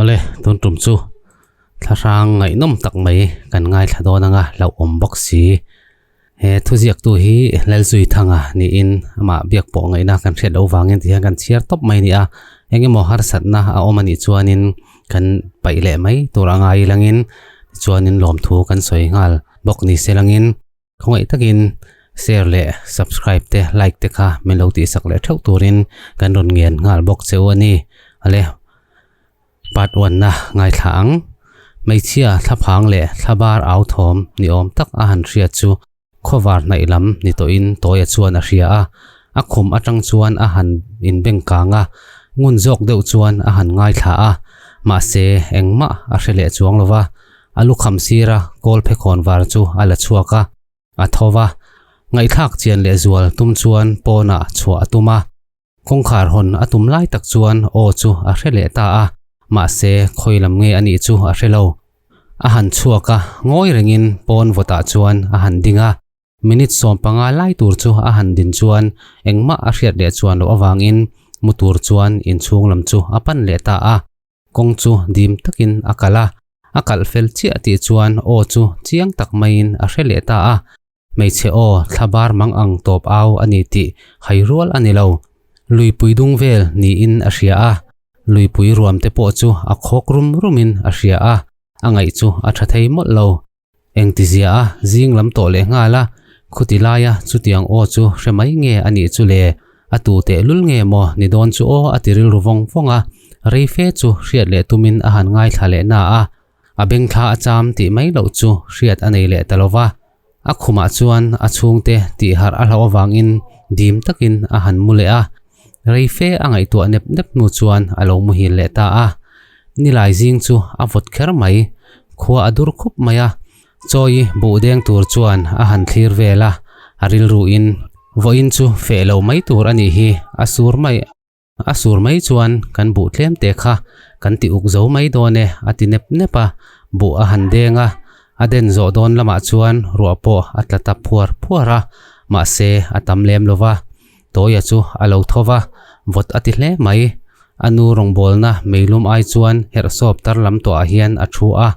Awle, tun tum chu thlahrang ngaihnawm tak mai kan ngaithla dawn anga hlauhawm bawk si. He thuziaktu hi Lalzuithanga niin amah biak pawh ngaihna kan hriat loh vangin ti hian kan chhiar tawp mai a ni a. Eng emaw harsatna a awm a nih chuanin kan paih leh mai tur a ngai langin tichuanin lawmthu kan sawi nghal bawk ni se langin. Khawngaih takin share leh subscribe te like te kha min lo tihsak leh theuh turin kan rawn ngen nghal bawk che u a ni. Ale part one na ngaithla ang. Hmeichhia thlaphang leh thlabar au thawm ni awm tak a han hriat chu khawvar hnaih lam ni tawhin Tawia chuan a hria a. A khum atang chuan a han inbeng kang a, ngun zawk deuh chuan a han ngaithla a. Mahse engmah a hre leh chuang lova. A lukham sira kawl phekhawn var chu a la chhuak a, a tho va. Ngaihthlak chian leh zual tum chuan pawnah chhuah a tum a. Kawngkhar hawn a tum lai tak chuan aw chu a hre leh ta a, mahse khawi lam nge a nih chu a hre lo. A han chhuak a, ngawi rengin pawn vawtah chuan a han ding a. Minute 15 lai tur chu a han din chuan engmah a hriat leh chuan loh avangin mu tur chuan inchhung lam chu a pan leh ta a. Kawng chu dim takin a kalh a, a kalh fel chiah tih chuan aw chu chiang tak maiin a hre leh ta a. Hmeichhe aw thlabar mang ang tawp au a ni tih hai rual a ni lo. Luipui dung vel niin a hria a, luipui ruam te pawh chu a khawk rum rumin a hria a, a ngaih chu a tha thei mawlh lo. Engtizia a zing lam tawh leh nghal a, khuti laia chutiang aw chu hre mai nge a nih chu le? A tu teh lul nge maw ni dawn chu aw a ti rilru vawng vawng a, rei fe chu hriat leh tumin a han ngaithla leh na a, a bengthla a cham tih mai loh chu hriat a nei leh ta lo va. A khumah chuan a chhungte tih harh a hlauh avangin dim takin a han mu leh a, rei fe a ngaihtuah nep nep hnu chuan a lo muhil leh ta a. Nilai zing chu a vawt kher mai, khua a dur khup mai a, chawi buh deng tur chuan a han thlir vel a, a rilruin vawiin chu feh lo mai tur a nih hi a sur mai. A sur mai chuan kan buh tlem te kha kan ti uk zo mai dawn e a ti nep nep a, buh a han deng a, a den zawh dawn lamah chuan ruah pawh a tla ta phuar phuar a, mahse a tam lem lo va, Tawia chu a lo tho va, vawt a ti hle mai. A nu rawngbawlna meilum ai chuan herhsawp tar lam tawhah hian a thu a,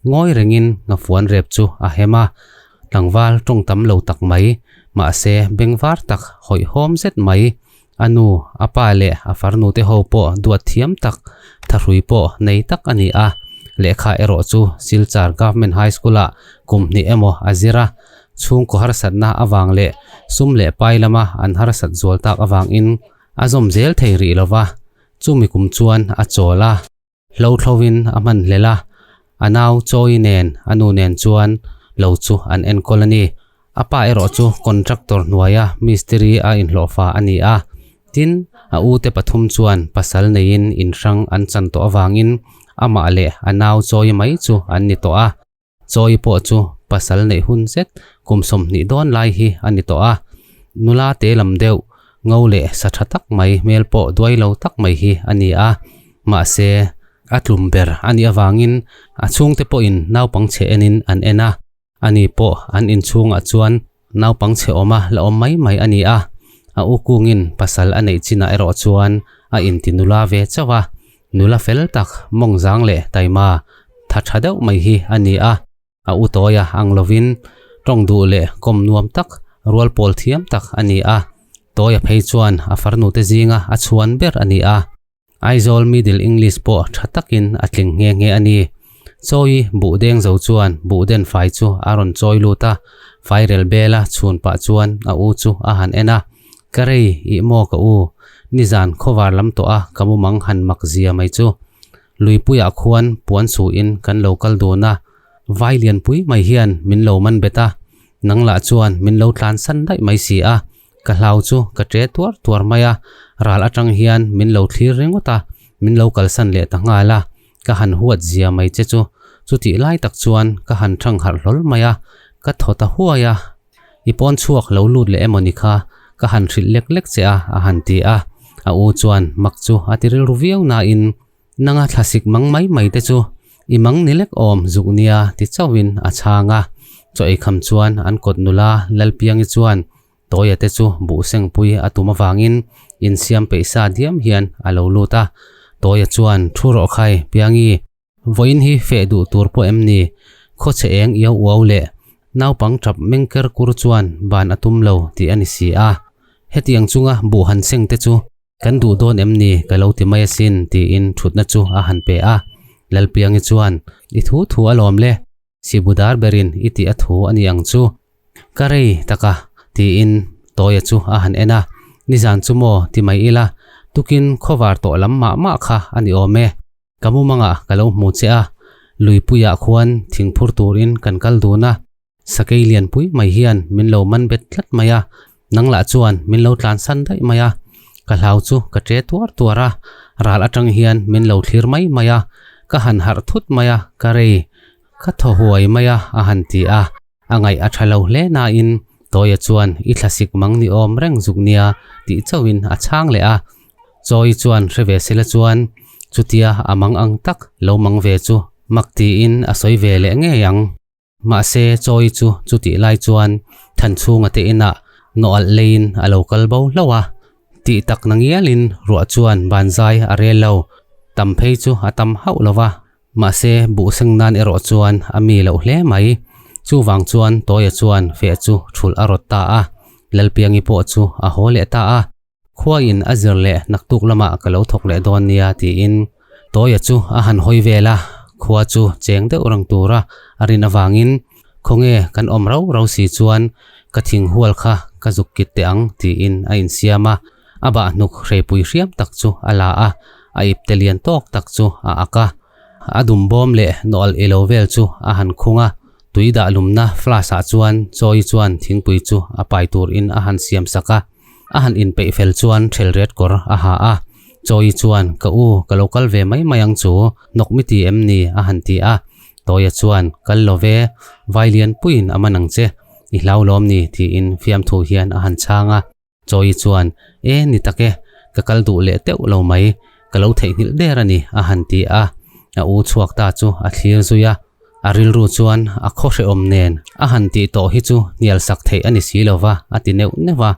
ngawi rengin ngafuan rep chu a hem a, tlangval tawng tam lo tak mai, mahse bengvar tak hawihhawm zet mai. A nu, a pa leh a farnu te ho pawh duat thiam tak, thahrui pawh nei tak a ni a. Lehkha erawh chu Silchar Government High School-ah kum hnih emaw a zir a. Chhungkaw harsatna avang leh sum leh pai lama an harsat zual tak avangin a zawm zel thei rih lo va, chumi kum chuan a chawl a. Hlo thlovin a hman hlel a, a nau Chawi nen a nu nen chuan lo chu an enkawl a ni. A pa erawh chu contractor hnuaia mistiri a inhlawhfa a ni a, tin, a ute pathum chuan pasal neiin in hrang an chan tawh avangin amah leh a nau Chawi mai chu an ni tawh a. Chawi pawh chu pasal neih hun zet kum 20 dawn lai hi a ni tawh a, nula te lam deuh ngo leh sa tha tak mai hmel pawh duai lo tak mai hi a ni a, mahse a tlum ber a nih avangin a chhungte pawhin naupang chhe enin an en a, ani pawh an inchhungah chuan naupang chhe awma la awm mai mai a ni a, a u kungin pasal a neih chinah erawh chuan a inti nula ve chauh a, Nula fel tak, mawngzang leh taima tha tha deuh mai hi a ni a, a u tawia ang lovin tawng duh leh kawm nuam tak, rual pawl thiam tak a ni a. Tawia phei chuan a farnute zinga a chhuan ber a ni a. Aizawl Middle English pawh tha takin a tling nghe nghe a ni. Chawi buh deng zo chuan buh den fai chu a rawn chawi lut a, fairel bela chhun pah chuan a u chu a han en a. Ka rei ih maw ka u, nizan khawvar lam tawh a ka mumang han mak zia mai chu. Luipuiah khuan puan suhin kan lo kal dun a, vai lianpui mai hian min lo man bet a, nang lah chuan min lo tlan san daih mai si a, ka hlau chu ka ṭe tuar tuar mai a, ral aṭang hian min lo thlir ringawt a, min lo kalsan leh ta nghal a, ka han huat zia mai che chu. Chutih lai tak chuan ka han ṭhang harh hlawl mai a, ka thaw ta huai a. I pawn chhuak lo lut leh emaw ni kha ka han hrilh lek lek che a, a han ti a. A u chuan mak chu a ti rilru viau nain nanga thlasik mang mai mai te chu i mang ni lek awm zuk nia ti chauhin a chhang a. Chaw ei kham chuan an kawt nula Lalpiangi chuan Tawia te chu buh sengpui a tum avangin insiam peih sa diam hian a lo lut a. Tawia chuan, Thu rawh khai, Piangi, vawiin hi feh duh tur pawh em ni? Khawchhe eng iau uau leh naupang tap meng ker kur chuan ban a tum lo tih a ni si a. Hetiang chunga buh han seng te chu kan duh dawn em ni ka lo ti mai asin tiin thutna chu a han pe a. Lalpiangi chuan, I thu thu alawm le, Sibudar berin i tih a thu a ni ang chu. Ka rei tak a, tiin Tawia chu a han en a. Nizan chu maw ti mai ila, tukin khawvar tawh lam mah mah kha a ni awm e. Ka mumangah ka lo hmu che a, luipuiah khuan thingphur turin kan kal dun a. Sakei lianpui mai hian min lo man bet tlat mai a, nang lah chuan min lo tlansan daih mai a. Ka hlau chu ka ṭe tuar tuar a, ral aṭang hian min lo thlir mai mai a, ka han harh thut mai a, ka rei ka thaw huai mai a, a han ti a. A ngaih a ṭha lo hle nain Tawia chuan i thlasik mang ni awm reng zuk nia tih chauhin a chhang leh a. Chawi chuan hre ve sela chuan chutia a mang ang tak lo mang ve chu mak tiin a sawi ve leh ngei ang. Mahse Chawi chu chutih lai chuan Thanchhunga te inah nawh alh leiin a lo kal bo hlauh a. Tih tak na ngialin ruah chuan banzai a rel lo. Tam phei chu a tam hauh lo va. Mahse buh seng nan erawh chuan a mi loh hle mai. Chuvang chuan Tawia chuan feh chu thulh a rawt ta a. Lalpiangi pawh chu a haw leh ta a. Khuain a zir leh naktuk lamah ka lo thawk leh dawn nia tiin Tawia chu a han hawi vel a, khua chu cheng deuh rang tura a rin avangin khawnge kan awm rau rau si chuan ka thing hual kha ka zuk kit teh ang tiin a insiam a, a bahhnuk hreipui hriam tak chu a la a, a ipte lian tawk tak chu a ak a. A dum bawm leh nawlh ilo vel chu a han khung a, tui dah lumna flask ah chuan Chawi chuan thingpui chu a pai tur in a han siam sak a, a han inpeih fel chuan thel ret kawr a ha a, Chawi chuan ka u ka lo kal ve mai mai ang chu, nawk mi ti em ni a han ti a, Tawia chuan kal lo ve, vai lian puiin a man ang che, i hlau lawm ni tiin fiamthu hian a han chhang a. Chawi chuan, E, ni tak e, ka kal duh leh teuh lo mai, ka lo theihnghilh der a ni, a han ti a. A u chhuak ta chu a thlir zui a, a rilru chuan a khaw hrehawm nen a han tih tawh hi chu hnial sak theih a ni si lo va, a ti neuh neuh a.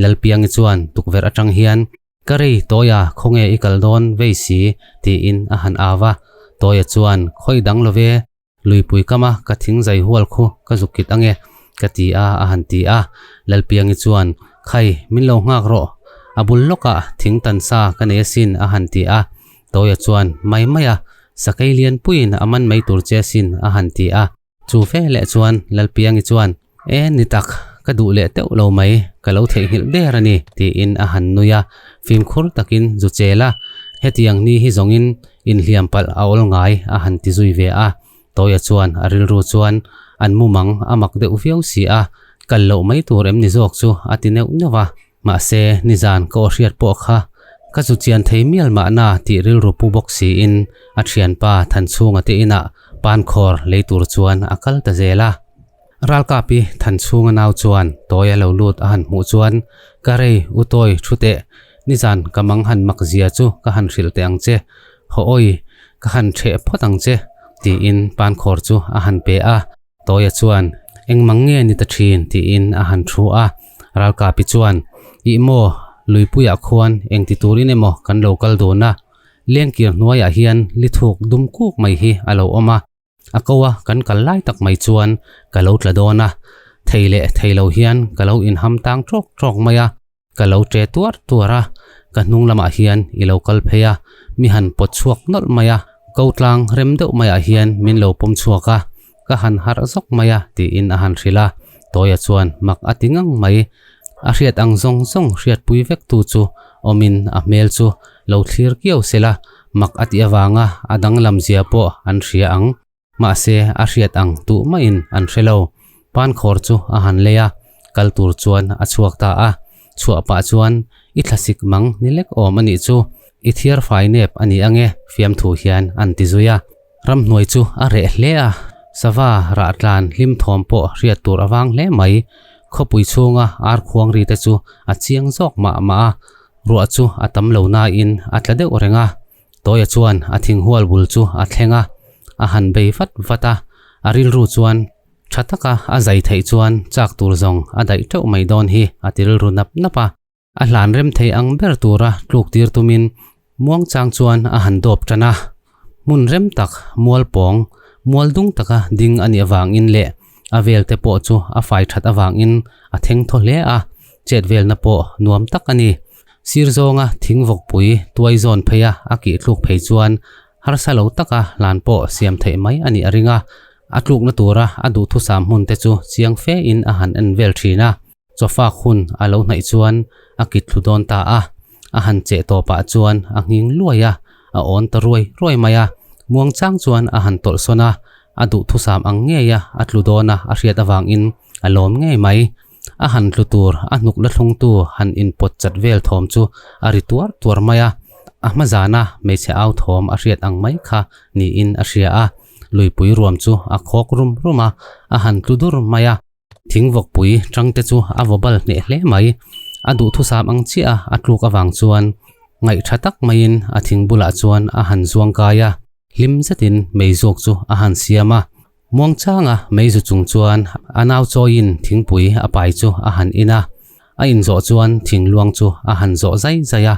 Lalpiangi chuan tukverh atang hian, Ka rei, Tawia, khawnge i kal dawn vei si? tiin a han au a. Tawia chuan, Khawi dang lo ve, Luipui kama ka thing zai hual khu ka zuk kit ange, ka ti a, a han ti a. Lalpiangi chuan, Khai, min lo nghak rawh. A bul lawkah thing tan sa ka nei asin, a han ti a. Tawia chuan, Mai mai a, sakei lianpuiin a man mai tur che asin, a han ti a. Chu fe leh chuan Lalpiangi chuan, E, ni tak, ka duh leh teuh lo mai, ka lo theihnghilh ber a ni, tiin a han nui a. Fimkhur takin zu chel a, hetiang ni hi zawngin inhliam palh a awl ngai a han ti zui ve a. Tawia chuan a rilru chuan an mumang a mak deuh viau si a, kal loh mai tur em ni zawk chu a ti neuh neuh a. Mahse, nizan ka aw hriat pawh kha ka zu chian thei mial mahna tih rilru pu bawk siin a thianpa Thanchhunga te inah pankhawr lei tur chuan a kal ta zel a. Ralkapi Thanchhunga nau chuan Tawia lo lut a han hmuh chuan, Ka rei, u Tawi, thu teh, nizan ka mang han mak zia chu ka han hrilh teh ang che, haw awi, ka han ṭheh phawt ang che, tiin pankhawr chu a han pe a. Tawia chuan, Engmang nge ni ta ṭhin? tiin a han thu a. Ralkapi chuan, Ih maw, luipuiah khuan engti turin emaw kan lo kal dun a, lengkir hnuaiah hian lithuk dum kuk mai hi a lo awm a. A ko a kan kal lai tak mai chuan ka lo tla dawn a, thei leh thei lo hian ka lo inham tang tawk tawk mai a, ka lo ṭe tuar tuar a, ka hnung lamah hian i lo kal phei a, mi han pawt chhuak nawlh mai a, ko tlang rem deuh maiah hian min lo pawm chhuak a, ka han harh zawk mai a tiin a han hrilh a, Tawia chuan mak a ti ngang mai, a hriat ang zawng zawng hriatpui vek tu chu awmin a hmel chu lo thlir kiau sela mak a tih avanga a danglam zia pawh an hria ang. Mahse a hriat ang tuh maiin an hre lo. Pankhawr chu a han lei a, kal tur chuan a chhuak ta a. Chhuah pah chuan i thlasik mang ni lek awm a nih chu, i thiar fai nep a ni ange fiamthu hian an ti zui a. Ramhnuai chu a reh hle a, sava rah tlan hlim thawm pawh hriat tur a vang hle mai. Khawpui chhunga ar khuang ri te chu a chiang zawk mah mah a, ruah chu a tam lo nain a tla deuh reng a. Tawia chuan a thinghual bul chu a thleng a, a han bei vat vat a, a rilru chuan tha taka a zai theih chuan chak tur zawng a daih teuh mai dawn hi a ti rilru nap nap a. A hlan rem thei ang ber tura tluk tir tumin Muangchang chuan a han dawp tan a, hmun rem tak mual pawng, mual dung taka ding a nih avangin leh a vel te pawh chu a fai that avangin a theng thaw hle a, chet velna pawh nuam tak a ni. Sir zawnga thing vawkpui tuai zawn pheia a kih thluk phei chuan harsa lo taka hlan pawh siam theih mai a nih a ring a, a tlukna tura a duhthusam hmun te chu chiang fe in a han en vel thin a. Chawfak hun a lo hnaih chuan a kit thlu dawn ta a, a han cheh tawpah chuan a nghing luai a, a awn ta ruai ruai mai a. Muangchang chuan a han tawlh sawn a, a duhthusam ang ngei a a tlu dawn a a hriat avangin a lawm ngei mai. A han tlu tur a hnuk la thlungtu han inpawt chat vel thawm chu a ri tuar tuar mai a, a hma zana hmeichhe au thawm a hriat ang mai kha niin a hria a, luipui ruam chu a khawk rum rum a, a han tlu dur mai a. Thingvawkpui tangte chu a vaw bal hneh hle mai. A duhthusam ang chiah a a tluk avang chuan ngaih tha tak maiin a thing bulah chuan a han zuang kai a, hlim zetin mei zawk chu a han siam a. Muangchanga mei zu chung chuan a nau chawiin thingpui a pai chu a han in a, a inzawh chuan thingluang chu a han zawh zai zai a.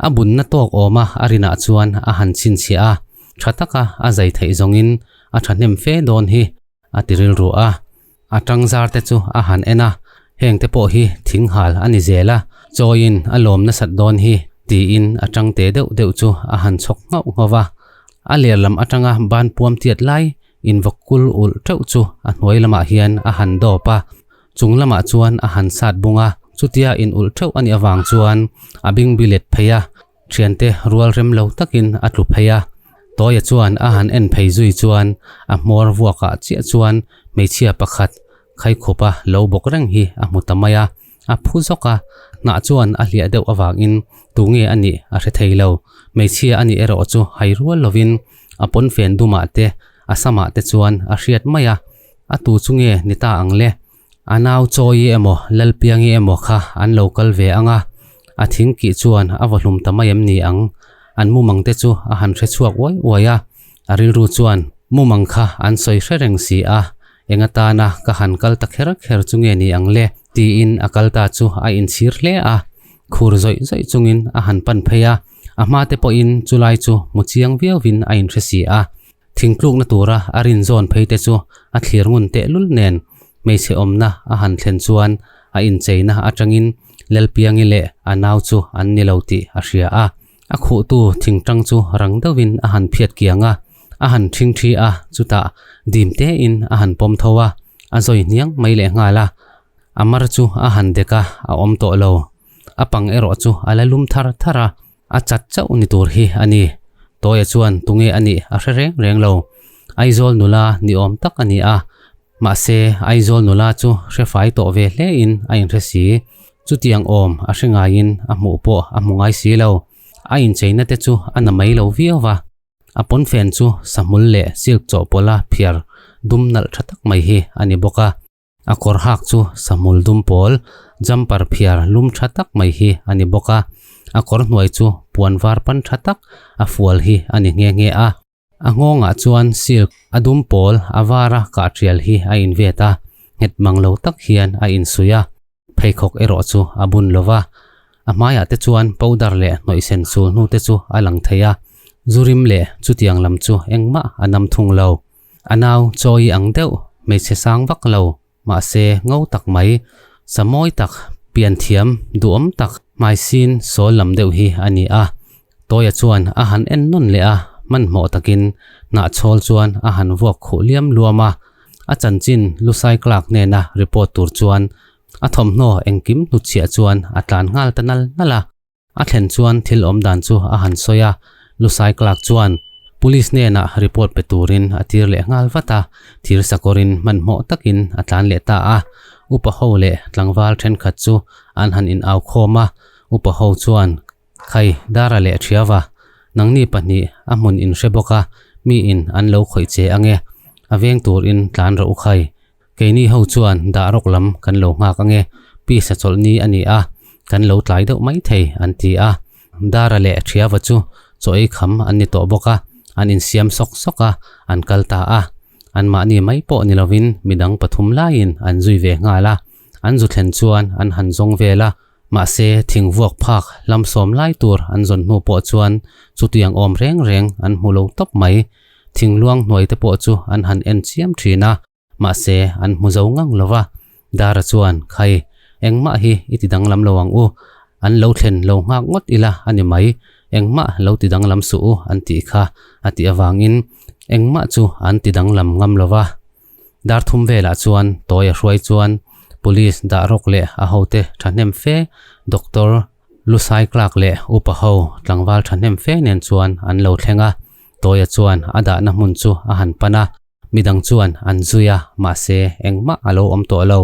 A bunna tawk awma a rinah chuan a han chhinchhiah a, tha taka a zai theih zawngin a thahnem fe dawn hi. A ti rilru a, a tang zar te chu a han en a, heng te pawh hi thing hal a ni zel a, chawiin a lawm nasat dawn hi tiin a tang te deuh deuh chu a han chhawk nghauh nghauh va. A ler lam atanga ban puam tiat lai invawk kul ulh teuh chu a hnuai lamah hian a han dawp a, chung lamah chuan a han sat bung a, chutia in ulh teuh a nih avang chuan a bingbi let phei a, Thiante rual rem lo takin a tlu phei a, Tawia chuan a han en phei zui chuan a hmawr vuakah chiah chuan hmeichhia pakhat khaikhupa lo bawk reng hi a hmu ta mai a, a phu zawk a, hnah chuan a hliah deuh avangin tunge a nih a hre thei lo. Hmeichhia a nih erawh chu hai rual lovin a pawnfen dumah te a samah te chuan a hriat mai a, a tu chu nge ni ta ang le? A nau Chawi emaw Lalpiangi emaw kha an lo kal ve ang a, a thing kih chuan a vaw hlum ta mai em ni ang? An mumang te chu a han hre chhuak uai uai a, a rilru chuan mumang kha an sawi hre reng si a, eng atana ka han kal ta kher kher chu nge ni ang le? tiin a kal ta chu a inchhir hle a, khur zawih zawih chungin a han pan phei a, a hma te pawhin chulai chu hmu chiang viauvin a inhre si a. Thingtlukna tura a rin zawn phei te chu a thlir ngun tehlul nen hmeichhe awmna a han thlen chuan a incheina atangin Lalpiangi leh a nau chu an ni lo tih a hria a. A khuhtu thingtang chu rang deuhin a han phiat kiang a, a han thing thi a, chutah dim tein a han pawm tho a, a zawi hniang mai leh nghal a. A mar chu a han dek a, a awm tawh lo. A pang erawh chu a la lum thar thar a. A chat chauh ni tur hi a ni. Tawia chuan tunge a nih a hre reng reng lo. Aizawl nula ni awm tak a ni a. Mahse, Aizawl nula chu hre fai tawh ve hle in a inhre si. Chutiang awm a hre ngaiin a hmuh pawh a hmu ngai si lo. A incheina te chu a na mai lo viau va. A pawnfen chu sahmul leh silk chawhpawlha phiar dum nalh tha tak mai hi a ni bawk a. A kawr hak chu sahmul dum pawl, jumper phiar lum tha tak mai hi a ni bawk a, a kawr hnuai chu puan var pan tha tak a fual hi a ni nghe nghe a. A nghawngah chuan silk a dum pawl a vara kah tial hi a invet a, nghet mang lo tak hian a insuih a. Pheikhawk erawh chu a bun lo va, a hmaiah te chuan powder leh hnawihsen sul hnu te chu a lang thei a, zu rim leh chutiang lam chu engmah a nam thung lo. A nau chawi ang deuh, hmeichhe sang vak lo, mahse ngo tak mai, sa mawi tak, pian thiam, duhawm tak, hmaisin sawl lam deuh hi a ni a. Tawia chuan a han en nawn leh a, hmanhmawh takin hnahchhawl chuan a han vuak khuh liam luam a. A chanchin Lusai Clark hnena report tur chuan a thawmhnaw engkim hnutchhiah chuan a tlan nghal ta nal nal a. A thlen chuan thil awm dan chu a han sawi a, Lusai Clark chuan Police hnenah report pe turin a tir leh nghal vat a, thir sakawrin hmanhmawh takin a tlan leh ta a. Upa ho leh tlangval thenkhat chu an han in au khawm a, upa ho chuan Khai, Dara leh Thiava, nangni pahnih a hmun in hre bawk a, mi in an lo khawih che ange, a veng tur in tlan rawh u khai. Keini ho chuan dah rawk lam kan lo nghak ange, pisa chawlh ni a ni a, kan lo tlai deuh mai thei an ti a. Dara leh Thiava chu chaw ei kham an ni tawh bawk a, an insiam sawk sawk a, an kal ta a. Anmahni mai pawh ni lovin midang pathum laiin an zui ve nghal a, an zu thlen chuan an han zawng vel a. Mahse, thing vuak phak lam sawm lai tur an zawn hnu pawh chuan chutiang awm reng reng an hmu lo tawp mai. Thing luang hnuai te pawh chu an han en chiam thin a, mahse an hmu zo ngang lo va. Dara chuan, Khai, engmah hi i ti danglam lo ang u. An lo thlen lo nghak ngawt ila a ni mai. Engmah lo ti danglam suh u an tih kha a tih avangin engmah chu an ti danglam ngam lo va. Dar thum velah chuan Tawia hruai chuan Police dah rawk leh a hote thahnem fe Doctor Lusai Clark leh upa ho tlangval thahnem fe nen chuan an lo thleng a, Tawia chuan a dahna hmun chu a han pan a, midang chuan an zui a, mahse engmah a lo awm tawh lo.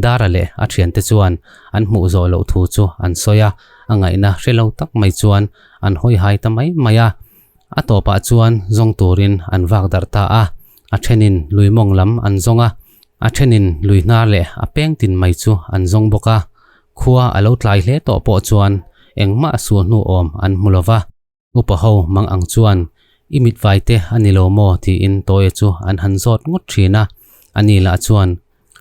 Dara leh a thiante chuan an hmuh zawh loh thu chu an sawi a, a ngaihna hre lo tak mai chuan an hawi hai ta mai mai a. A tawpah chuan zawng turin an vak darh ta a, a thenin lui mawng lam an zawng a, a thenin lui hnar leh a peng tin mai chu an zawng bawk a. Khua a lo tlai hle tawh pawh chuan engmah sual hnu awm an hmu lo va. Upa ho mang ang chuan, I mit vai te a ni lo maw? tiin Tawia chu an han zawt ngawt thin a. Ani lah chuan,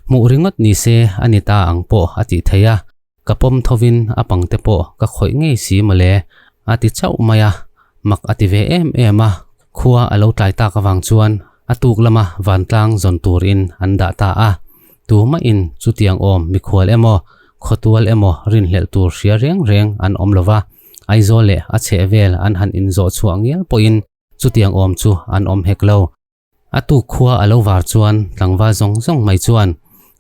Hmuh ringawt ni se a ni ta ang pawh a tih theih a. Ka pawm thovin a pangte pawh ka khawih ngei si mawle, a ti chauh mai a, mak a ti ve em em a, khua a lo tlai tak avang chuan a tuk lama vantlang zawn turin an dah ta a. Tumahin chutiang awm mikhual emaw, khawtual emaw rinhlelh tur hria reng reng an awm lova, Aizawl leh a chhehvel an han inzawh chhuah ngial pawhin chutiang awm chu an awm hek lo. A tuk khua a lo var chuan tlangval zawng zawng mai chuan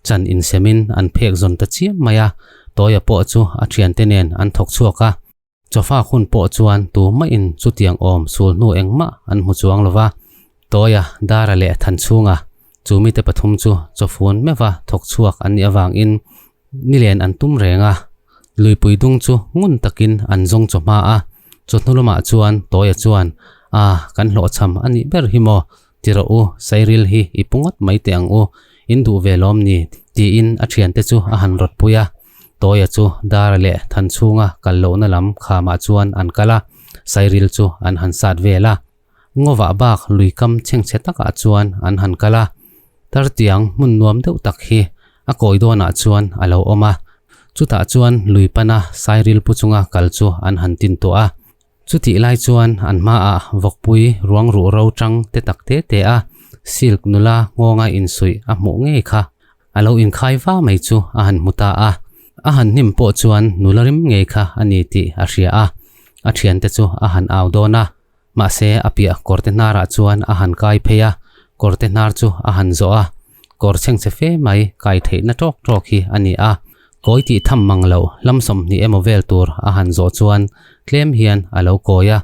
chan insemin an phek zawn ta chiam mai a, Tawia pawh chu a thiante nen an thawk chhuak a. Chawfa hun pawh chuan tu mahin chutiang awm sul hnu engmah an hmu chuang lo va. Tawia, Dara leh Thanchhunga, chu mite pathum chu chawfun meuha thawk chhuak an nih avangin Nilen an tum reng a, luipui dung chu ngun takin an zawng chaw hma a, chawhnu lamah chuan Tawia chuan, A, kan hlawhchham a nih ber hi maw? Ti rawh u, Sairil hi i pu ngawt mai teh ang u, in duh ve lawm ni? tiin a thiante chu a han rawt pui a. Tawia chu Dara leh Thanchhunga kal lohna lam khamah chuan an kal a, Sairil chu an han sat vel a. Ngawah bak lui kam chhengchhe takah chuan an han kal a, tartiang hmun nuam deuh tak hi a kawi dawnah chuan a lo awm a, chutah chuan lui pana sairil pu chunga kal chu an han tin tawh a. Chutih lai chuan an hmaah vawkpui ruang ruh ro tang te tak te te a silk nula nghawnga insuih a hmuh ngei kha a lo inkhai va mai chu a han hmu ta a, a han hnim pawh chuan nula rim ngei kha a ni tih a hria a, a thiante chu a han au dawn a. Mahse, a piah kawrte hnarah chuan a han kai phei a, kawrte hnar chu a han zawh a, kawr chhengchhe fe mai kai theihna tawk tawk hi a ni a. Kawi tih tham mang loh hlam 20 emaw vel tur a han zawh chuan tlem hian a lo kawi a.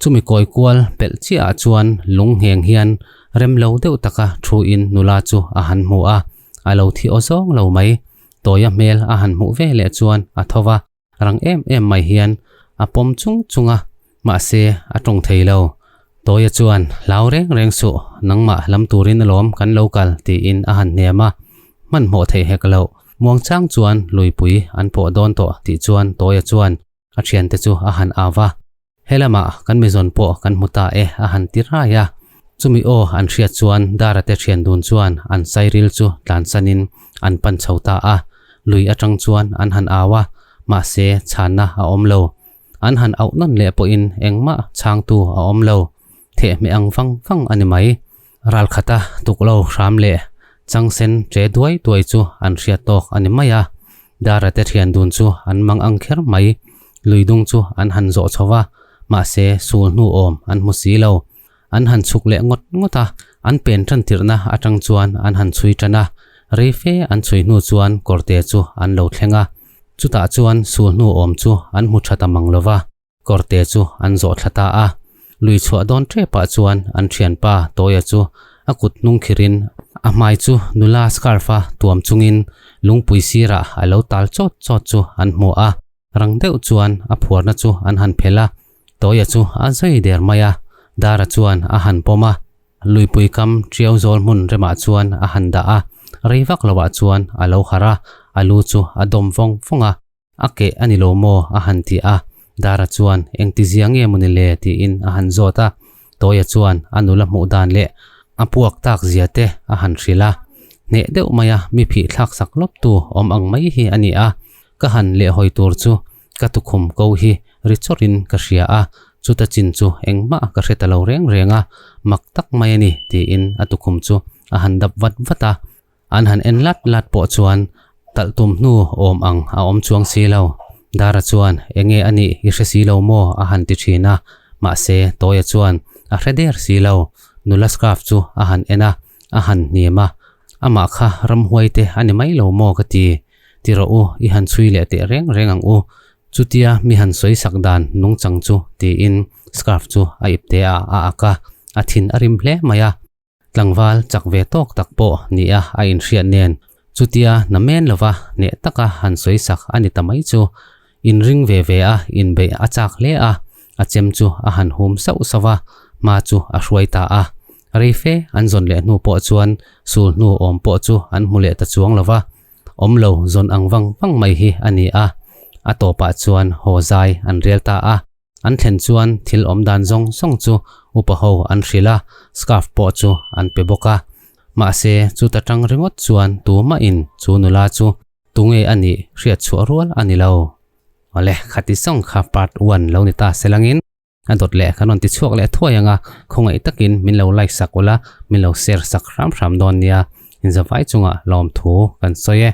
Chumi kawi kual pelh chiahah chuan lung ngheng hian rem lo deuh taka thuin nula chu a han hmu a, a lo thi aw zawng lo mai. Tawia hmel a han hmuh ve leh chuan a tho va. Rang em em mai hian a pawm chung chung a, mahse a tawng thei lo. Tawia chuan, Hlau reng reng suh, nangmah lam turin alawm kan lo kal, tiin a han hnem a. Hmanhmawh theih hek loh. Muangchang chuan luipui an pawh dawn tawh tih chuan Tawia chuan a thiante chu a han au va. Helamah kan mizawn pawh kan hmu ta e a han ti rai a. Chumi aw an hriat chuan Dara te thian dun chuan an sairil chu tlansanin an pan chho ta a. Lui atang chuan an han au a, mahse chhanna a awm lo. An han auh nawn leh pawhin engmah chhangtu a awm lo. Thehmeh ang vang vang a ni mai. Ralkhata tuklo hram leh changsen che duai duai chu an hriat tawk a ni mai a. Dara te thian dun chu an mang ang kher mai. Lui dung chu an han zawh chho va, mahse sul hnu awm an hmu si lo. An han chhuk leh ngawt ngawt a, an pen tan tirhna atang chuan an han chhui tan a, rei fe an chhui hnu chuan kawrte chu an lo thleng a. Chutah chuan sul hnu awm chu an hmu tha ta mang lo va. Kawrte chu an zawh thla ta a. Lui chhuah dawn tepah chuan an thianpa Tawia chu a kut hnung khirin a hmai chu nula scarf a tuam chungin lungpui sirah a lo tal chawt chawt chu an hmu a. Rang deuh chuan a phuarna chu an han phelh a, Tawia chu a zai der mai a, Dara chuan a han pawm a. Luipui kam tiau zawl hmun remah chuan a han dah a, rei vak loah chuan a lo harh a, a lu chu a dawm vawng vawng a. A keh a ni lo maw? a han ti a. Dara chuan, Engti zia nge maw ni le? tiin a han zawt a. Tawia chuan a nula hmuh dan leh a puak tak zia te a han hrilh a. Hneh deuh maia mi phih thlak sak lawp tu awm ang mai hi a ni a. Ka han lehhawi tur chu ka tukhum ko hi ri chawrhin ka hria a, chuta chin chu engmah ka hre ta lo reng reng a, mak tak mai a ni tiin a tukhum chu a han dap vat vat a. An han en lat lat pawh chuan talh tum hnu awm ang a awm chuang si lo. Dara chuan enge a nih i hre si lo maw a han ti thin a, mahse Tawia chuan a hre der si lo. Nula scarf chu a han en a, a han hnim a, amah kha ramhuai te a ni mai lo maw ka ti. Ti rawh u, i han chhui leh teh reng reng ang u. Chutia mi han sawi sak dan nungchang chu tiin scarf chu a ipte ah a ak a, a thin a rim hle mai a. Tlangval chak ve tawk tak pawh nia a inhriat nen chutia na men lova hneh taka han sawi sak a ni ta mai chu inring ve ve a inbeih a chak hle a, a chem chu a han hum sauh sauh a, hma chu a hruai ta a. Rei fe an zawn leh hnu pawh chuan sul hnu awm pawh chu an hmu leh ta chuang lova, awm lo zawn ang vang vang mai hi a ni a, a tawpah chuan haw zai an rel ta a. An thlen chuan thil awm dan zawng zawng chu upa ho an hrilh a, scarf pawh chu an pe bawk a. Mahse, chuta tang ringawt chuan tumahin chu nula chu tunge a nih hriat chhuah rual a ni lo. Awle, khati zawng kha part one lo ni ta se langin a dawt leh kan rawn ti chhuak leh thuai ang a, khawngaih takin min lo like sak ula, min lo share sak hram hram dawn nia. Inzavai chungah lawmthu kan sawi e.